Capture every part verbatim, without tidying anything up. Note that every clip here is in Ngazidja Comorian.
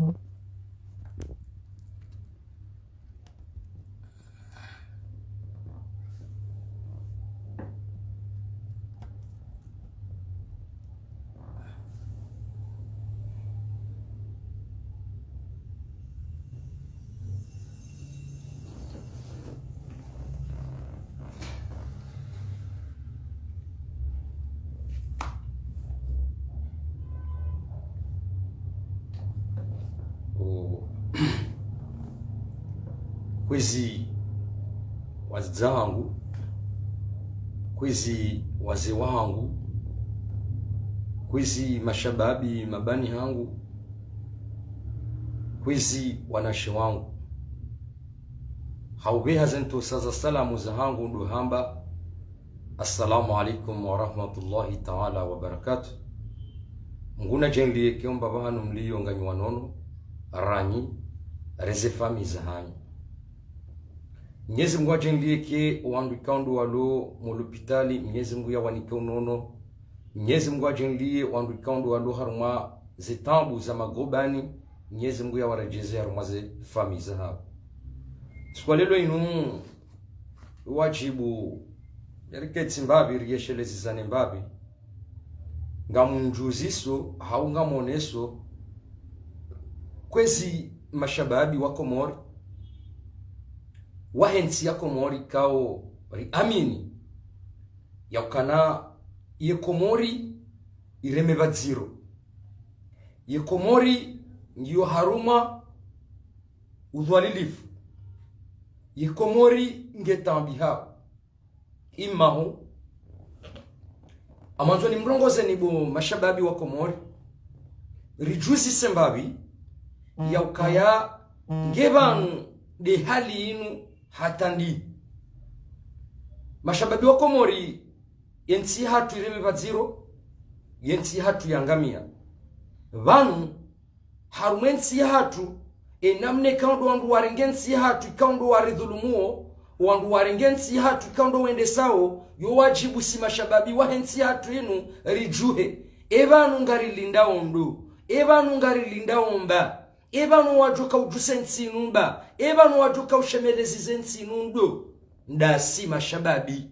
O, kwezi wadzadze wahangu, kwezi wazee wahangu, kwezi mashababi mabani hangu, kwezi wanashe wangu. Haubeha ze ntosa za salamu zahangu ndo hamba, Assalamu alaikum wa rahmatullahi ta'ala wa barakatuh. Mngu nadjaanliye ke omba pvahanu mliyo nganyi wanono, ranyi, reze famiyi zahanyu. Mnyezi Mngu adjaanliye ke wandru ikao ndo walo mo lopitali, Mnyezi Mngu yawanike unono. Mnyezi Mngu adjaanliye wandru ikao ndo walo harumwa ze taabu za magobani, Mnyezi Mngu yawaredjeze harumwa ze famiyi zahawo. Siku ya leo inu, wadjibu, riketsi mbapvi, riyeshelezane mbapvi. Ngamdjuziso, hau ngamoneso, kwezi mashababi wa Komori, wahe ntsi ya Komori ikao riamini yaukana ye Komori ireme pvadziro. Ye Komori ngiyo harumwa udhwalilifu. Ye Komori ngetaabihao. Imaho. Ngamwandzo nimrongozeni bo mashababi wa Komori. Ridjuzise mbapvi yaukaya nge pvanu nde hali inu hata ndi. Mashababi wa Komori, ye ntsi yahatru ireme pvadziro, ye ntsi yahatru yangamia. Pvanu, harumwa ye ntsi yahatru, ye namna ikao ndo wandru warenge ntsi yahatru, ikao ndo waridhulumuo, wandru warenge ntsi yahatru, ikao ndo wendesao, yo wadjibu si mashababi wahe ntsi yahatru inu, ridjuhe. Ye pvanu ngarilindao ndo, ye pvanu ngarilindao mba, ye pvanu wadjoka udjuse ntsi inu mba, ye pvanu wadjoka ushemelezize ntsi inu ndo, ndasi mashababi.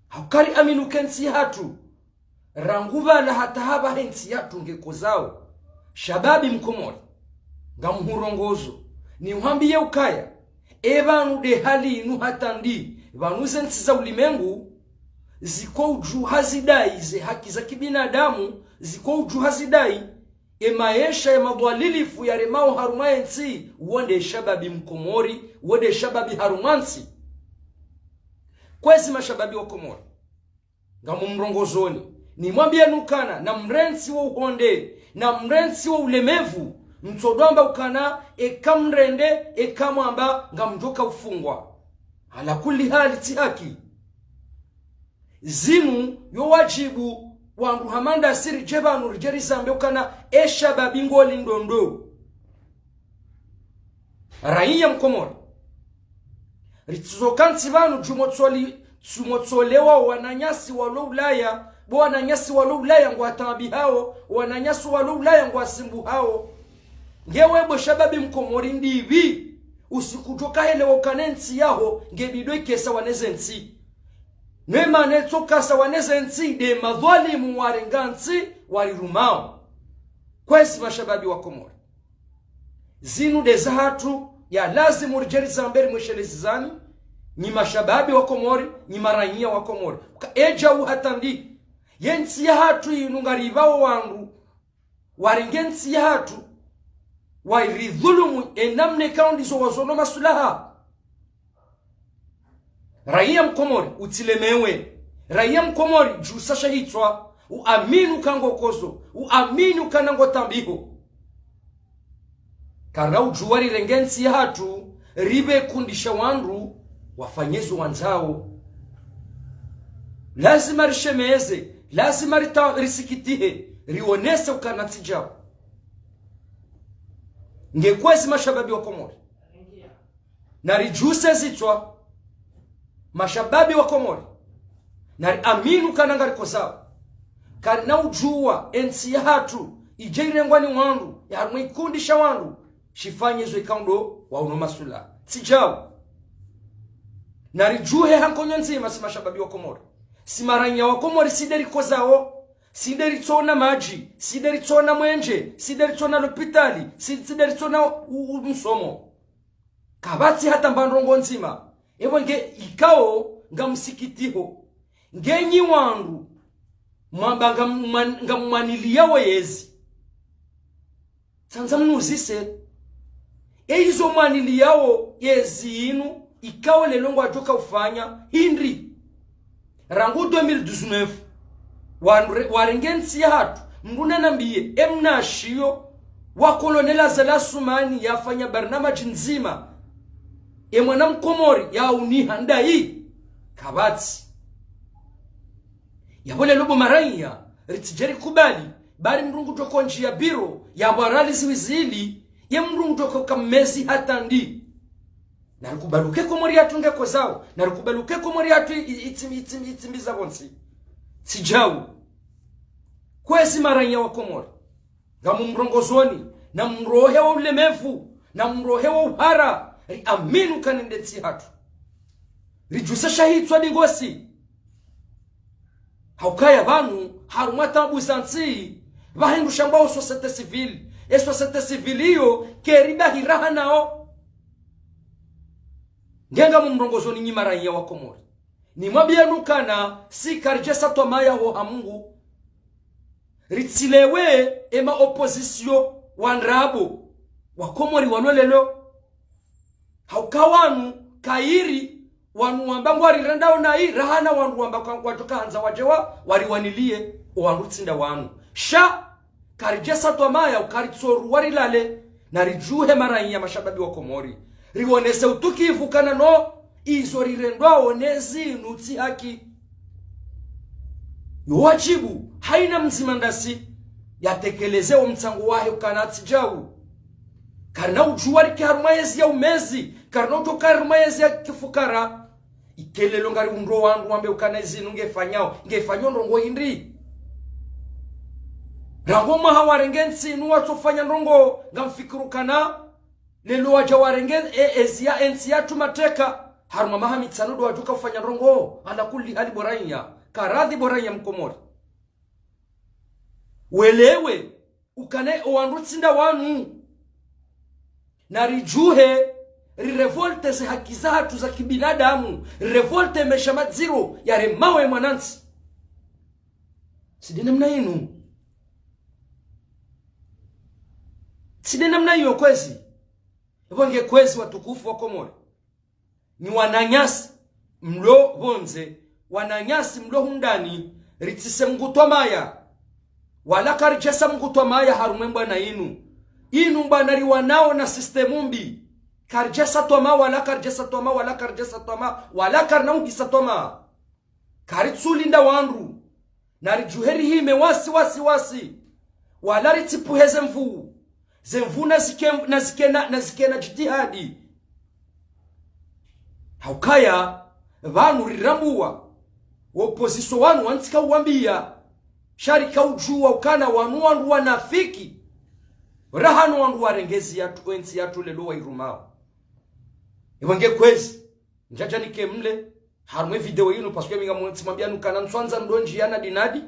Hauka riamini uka ye ntsi yahatru, rangu pvala hata hapvaha ye ntsi yahatru ngekozao. Shababi Mkomori, ngamhurongozo, nihuambiye ukaya, ye pvanu nde hali inu hata ndi, pvanu ze ntsi za ulimengu, ziko udjuha zidai ze haki za kibinadamu, ziko udjuha zidai, ye maesha ya madhwalilifu yaremao harumwa ye ntsi, wo nde shababi Mkomori, wo nde shababi harumwa ntsi. Kwezi mashababi wa Komori, ngamumrongozoni, nimwambiyeni ukana, namrentsi wo uhonde, namrentsi wo ulemevu, mtsodjo amba ukana, eka mrende, eka mwamba, ngamdjoka ufungwa. Ala kulli hali tsi haki. Zinu yo wadjibu wandru hama ndasi ridje pvanu ridje rizambe ukana ye shababi ngolindo ndo. Raiya Mkomori. Ritsoka ntsi pvanu djumwa tsoli, tsumwa tsolewa wananyasi walo Ulaya, bo wananyasi walo Ulaya ngwataabihao, wananyasi walo Ulaya ngwasimbuhao. Nge we bo shababi Mkomori ndipvi, usikudjoka helewa ukana ye ntsi yaho, nge bidi ikese waneze ntsi. Nwe mana itsokasa waneze ntsi, nde madhwalimu warenga ntsi, warirumao. Kwezi mashababi wa Komori. Zinu nde zahatru, ya lazimu ridje rizambe rimweshelezane, nyi mashababi wa Komori, nyi maraiya wa Komori. Uka yedjau hata ndi, ye ntsi yahatru inu ngaripvao wandru, warenge ntsi yahatru, waridhulumu, ye namna ikao ndizo wazono maswilaha. Raiya Mkomori, utsilemewe. Raiya Mkomori, djusa she hitswa, uamini uka ngokozo, uamini ukana ngotaabiho. Karina udjuwa rirenge ntsi yahatru, ripve kundi sha wandru, wafanye zo wandzao. Lazima rishemeze, lazima rita-, risikitihe, rionese ukana ntsi djao. Nge kwezi mashababi wa Komori. Naridjuse zitswa, mashababi wa Komori. Nariamini ukana ngarikozao. Karina udjuwa ye ntsi yahatru, idje irengwa ni wandru, ya harumwa ikundi sha wandru, shifanye zo ikao ndo wa uno masula. Tsi djau. Naridjuhe ha nkonyo ndzima si mashababi wa Komori. Si maranya wa Komori, si nde rikozao, si nde ritsona madji, si nde ritsona mwenje, si nde ritsona lopitali, si, si nde ritsona u, u, msomo. Kapvatsi hata mba ndrongo ndzima. Ewe nge ikao ngamsikitiho. Ngenyi wandru mwamba ngamwan-, ngamwaniliyao yezi. Tsandza mnuzise. E izo mwaniliyao yezi inu, ikao lelo ngwadjoka ufanya, hindri. Rangu deux mille dix-neuf, wandru re-, warenge ntsi yahatru, mndru nanambiye, e mnashiyo wa Colonel Azali Assoumani yafanya barnamaji ndzima, e mwana mkomori yauniha ndayi? Kapvatsi. Yapvo lelo bo maranya, ritsidje rikubali, bari mndru ngudjoka ndjiya biro, yapvo arali ziwi zili, ye mndru ngudjoka mezi hata ndi. Narikubali uka e Komori yahatru nge kozao, narikubali uka e Komori yahatru i, i, itsim-, itsim-, itsimbiza pvontsi. Tsi djau. Kwezi maranya wa Komori. Ngamumrongozoni, na mrohe wa ulemevu, na mrohe wa uhara, riamini uka nde ntsi yahatru. Ridjuse sha hitswa dingosi. Haukaya pvanu, harumwa taabu za ntsi, pvahindru shambwao société civile. E société civile iyo, keri bahiraha nao. Nge ngamumrongozoni nyi maranya wa Komori. Nimwambiyeni ukana, si karidjesa twamaya ho ha Mungu. Ritsilewe ema opposition wa ndrabo. Wa Komori walo lelo. Hauka wanu, kayiri, wanu wamba ngwarirendao nayi, rahana wandru wamba ka-, ngwadjoka handza wadje wa, wariwaniliye, o wandru tsi nda wanu. Sha, karidjesa twamaya, uka ritsoruwa rilale, naridjuhe maranya mashababi wa Komori. Riwonese utukivu kana no, izo rirendwao ne zinu tsi haki. Yo wadjibu, haina mdzima ndasi, yatekeleze o mtsango wahe ukana tsi djau. Karina udjuwa rike harumwa yezi ya umezi, karina udjuwa harumwa yezi ya kifukara. Ike lelo ngari undro wandru wambe ukana ezinu ngefanyao, ngefanyao ndrongo hindri. Rangu mwaha warenge ntsi inu watsofanya ndrongo, ngamfikiri ukana lelo wadja warenge e, ezi ya entsi yahatru mateka. Harumwa maha mitsanu ndo wadjoka ufanya ndrongo, ala kulli hali bo ranya, karadhi bo ranya mkomori. Welewe, ukana o wandru tsi nda wanu. Naridjuhe, rirevolte ze haki zahatru za kibinadamu, rirevolte mesha madziro yaremao e mwanantsi. Tsi nde namna inu. Tsi nde namna iyo kwezi. Epvo nge kwezi watukufu wa Komori. Nyi wananyasi mlo pvondze, wananyasi mlo hundani, ritsise Mngu twamaya. Wala karidjesa Mngu twamaya harumwa e mbwana inu. Inu mbwana riwanao na système mbi. Karidjesa twamaya, wala karidjesa twamaya, wala karidjesa twamaya, wala karina uhisa twamaya. Karitsulinda wandru. Naridjuhe rihime wasi, wasi, wasi. Wala ritsipvuhe ze nvuu. Ze nvuu nazike, nazike na, nazike na djitihadi. Haukaya, pvanu rirambuwa. Wo opposition wanu wantsika uwambiya. Sha rika udjuwa ukana wanu wandru wanafiki. Rahana wandru warenge ezi yahatru, entsi yahatru lelo wairumao. Epvo nge kwezi. Ndjadja nike mle, harumwa e video inu, parce que mi ngamtsimwambiyani ukana ntswandza ndo ndjiya nadi nadi,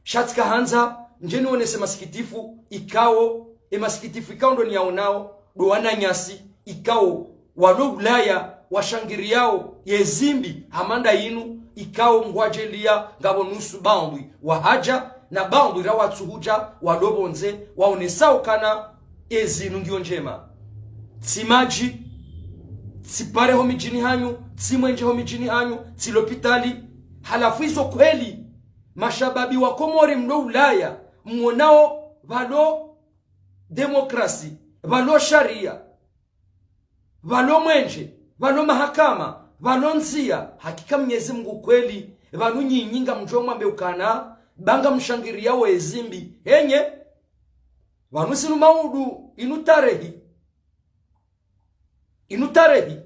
sha tsika handza, ndje niwonese masikitifu, ikao, e masikitifu ikao ndo niyaonao, ndo wananyasi, ikao, walo Ulaya, washangiriyao, yezi mbi, hama nda inu, ikao ngwadjeliya, ngapvo nusu bangwi, wahadja, na bangwi ra watsuhudja, walo pvondze, waonesao ukana, ezinu ngiyo ndjema. Tsi madji, tsi pare ho midjini hanyu, tsi mwenje ho midjini hanyu, tsi lopitali. Halafu izo kweli, mashababi wa Komori mlo Ulaya, mwonao pvalo demokrasi, pvalo shariya, pvalo mwenje, pvalo mahakama, pvalo ndziya, hakika Mnyezi Mngu kweli, pvanu nyinyi ngamdjo mwambe ukana, ba ngamshangiriyao ezi mbi, henye, pvanu zinu maudu, inu tarehi. Inu tarehi.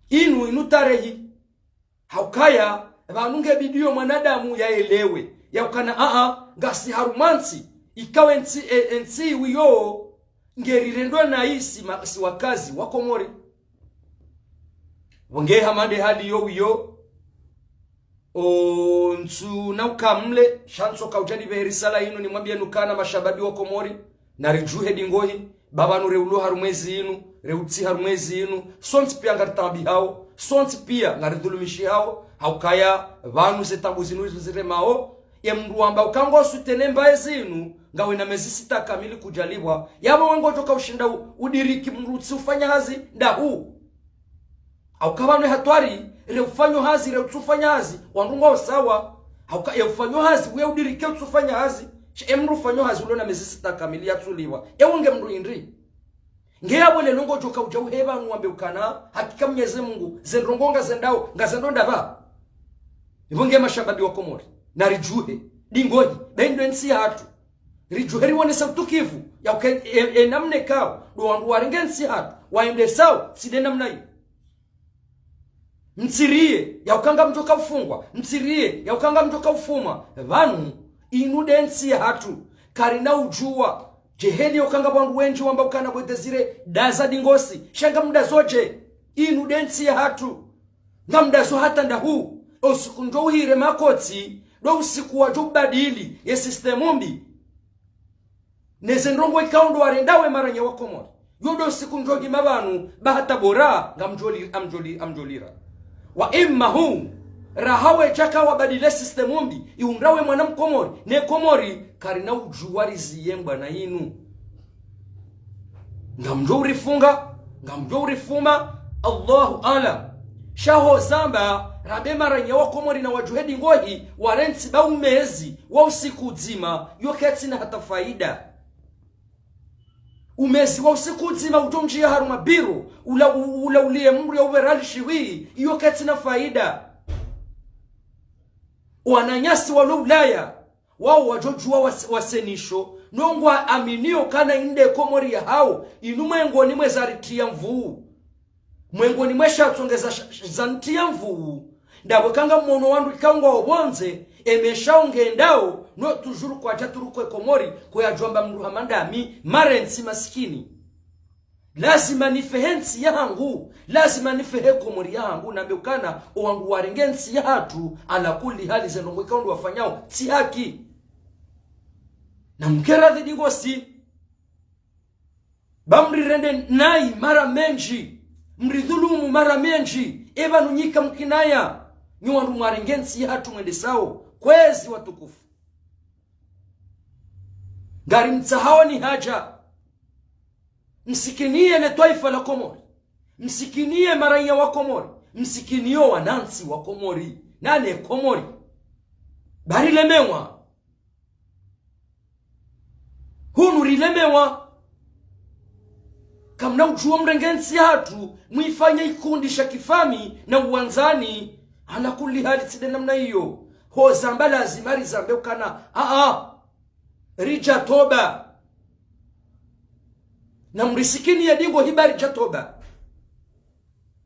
Inu, inu tarehi. Haukaya, pvanu nge bidiyo mwanadamu yaelewe. Ya ukana, aa, ngasi harumwa ntsi. Ikao entsi, e, entsi wiyo, ngerirendwa na isi ma, si wakazi wa Komori. Pvo nge hama nde hali yo wiyo, o ntsu na ukamle, sha ntsoka udja nipvehe risala inu nimwambiyeni ukana mashababi wa Komori, naridjuhe dingohi, ba pvanu reulo harumwa ezi inu, reutsi harumwa ezi inu, sontsi piya ngaritaabihao, sontsi piya ngaridhulumishihao, ha ukaya pvanu ze taabu zinu izo ziremao, ye mndru wamba uka ngo soutenir mbaye zinu, ngawe na mezi sita kamili kudjalipvwa, yapvo we ngodjoka ushinda u, udiriki mndru utsi ufanya hazi, ndahu. Au ka pvanu ye hatwari, re ufanyo hazi, re utsi ufanya hazi, wandru ngwao sawa. Au ka ye ufanyo hazi, uye udirike utsi ufanya hazi, sha ye mndru ufanyo hazi ulo na mezi sita kamili yatsulipvwa, ewe nge mndru hindri? Nge yapvo lelo ngodjoka udja uhe pvanu wambe ukana, hakika Mnyezi Mungu, ze ndrongoo ngazendao, ngazendo ndapvi? Ipvo nge mashababi wa Komori, naridjuhe dingohi, ba inu nde ntsi yahatru. Ridjuhe riwonese utukivu, ya uka e, e namna ikao ndo wandru warenge ntsi yahatru, waendesao, tsi nde namna iyo. Mtsiriye ya uka ngamdjoka ufungwa, mtsiriye ya uka ngamdjoka ufumwa. Pvanu, inu nde ntsi yahatru, karina udjuwa. Djeheli ya uka ngapvo wandru wendji wamba ukana bo Désiré, ndaza dingosi, sha ngamdazo dje? Inu nde ntsi yahatru. Ngamdazo hata ndahu? O usiku ndjo uhire makotsi, ndo usiku wadjo ubadili ye système mbi. Neze ndrongoo ikao ndo warendao we maranya wa Komori. Yo ndo usiku ndjo hima pvanu, ba hata bora, ngamdjoli, amdjoli, amdjolira. Wa imma hu, raha we djaka wabadili ye système mbi, iundrawe mwana Mkomori, ne Komori, karina udjuwa riziye mbwana inu. Ngamdjo urifunga, ngamdjo urifuma, Allahu aalam. Sha ho zamba, rambe maranya wa Komori nawadjuhe dingohi, warentsi ba umezi, wa usiku udzima, yo kaitsina hata faida. Umezi wa usiku udzima udjo ndjiya harumwa biro, ula, u, ula uliye mndru ya uwe ralishiwi, iyo kaitsina faida. Wananyasi walo Ulaya, wao wadjo djuwa wase, wasenisho, no ngwaaminio kana inde Komori yahao, inu mwengoni mwe zaritriya nvuu. Mwengoni mwe sha tsongeza sha, sha, zantriya nvuu. Ndapvo ka ngamwono wandru ikao ngwao pvondze, emesha ungendao, no toujours kwadja turukwe Komori, ko yadjwamba mndru hama ndami, marentsi masikini. Lazima nifehe ntsi yahangu, lazima nifehe Komori yahangu, nambe ukana, o wandru warenge ntsi yahatru, ala kulli hali ze ndrongoo ikao ndo wafanyao, tsi haki. Na mkeradhi dingosi, ba mrirende nayi mara mendji, mridhulumu mara mendji, eba nunyika mkinaya, nyi wandru mwarenge ntsi yahatru mwendesao, kwezi watukufu. Ngarimtsahao ni hadja. Msikiniye le twaifa la Komori. Msikiniye maranya wa Komori. Msikiniyo wanantsi wa Komori. Nane Komori. Ba rilemewa. Hunu rilemewa. Kamna udjuwa mrenge ntsi yahatru, mwifanye ikundi sha kifami na uwandzani, ala kulli hali tsi nde namna iyo. Ho zamba lazima rizambe ukana, a, a. Ridja toba. Na mrisikiniye dingohi ba ridja toba.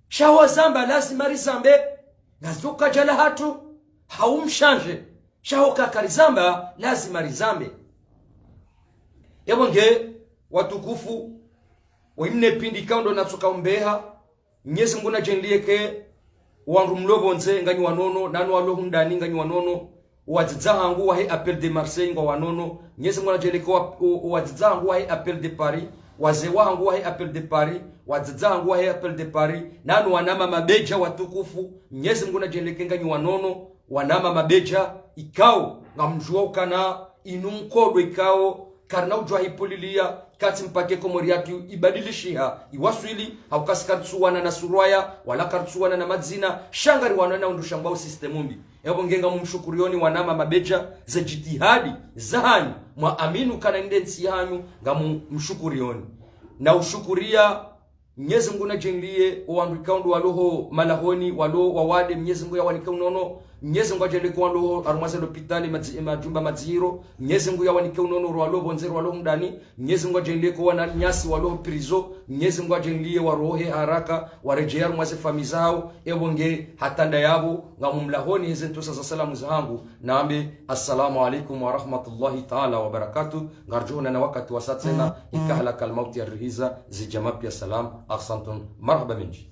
Sha ho zamba lazima rizambe, ngazidjo uka djala hatru, hau mshanje. Sha ho kakarizamba, lazima rizambe. Epvo nge, watukufu, wa imne pindi ikao ndo natsoka umbeha, Mnyezi Mungu nadjenliye ke, wandru mlo pvondze nganyi wanono, nanu walo hundani nganyi wanono, wadzadze hangu wahe Appel de Marseille ngwa wanono, Mnyezi Mungu nadjenliye ke wa, o, wadzadze hangu wahe Appel de Paris, wazee wahangu wahe Appel de Paris, wadzadze hangu wahe Appel de Paris, nanu wanama mabedja watukufu, Mnyezi Mungu nadjenliye ke nganyi wanono, wanama mabedja, ikao, ngamdjuwa ukana, inu nkodo ikao, karina udjuwa hipuliliya, katsi mpaka Komori yatru ibadilishiha, iwaswili, hauka si karitsuwana na surwaya, wala karitsuwana na madzina, sha ngariwana na undru shambwao système mbi. Epvo nge ngamumshukurioni wanama mabedja, ze djitihadi, zahanyu, mwaamini ukana inde ntsi yahanyu, ngamumshukurioni. Na ushukuriya, Mnyezi Mungu nadjenliye, o wandru ikao ndo walo ho malahoni, walo wawade, Mnyezi Mungu yawanike unono, Mnyezi Mungu adjaanlie ko walo harumwa ze lopitali, madzi-, majumba madziro. Mnyezi Mungu yawanike unono walo pvondze, walo mdani. Mnyezi Mungu adjaanlie ko wananyasi walo prison. Mnyezi Mungu adjaanlie warohe haraka, waredjee harumwa ze famiyi zawo. Ewo nge hata ndayapvo, ngamumlahoni heze ntrusa za salamu zahangu. Nambe, assalamu alaikum wa rahmatullahi ta'ala wa barakatuh. Ngaridjo onana wakati wasa tsena, ika halakal mauti yarihiza, zidja mapvi ya salam. Ahsantum, marahaba mendji.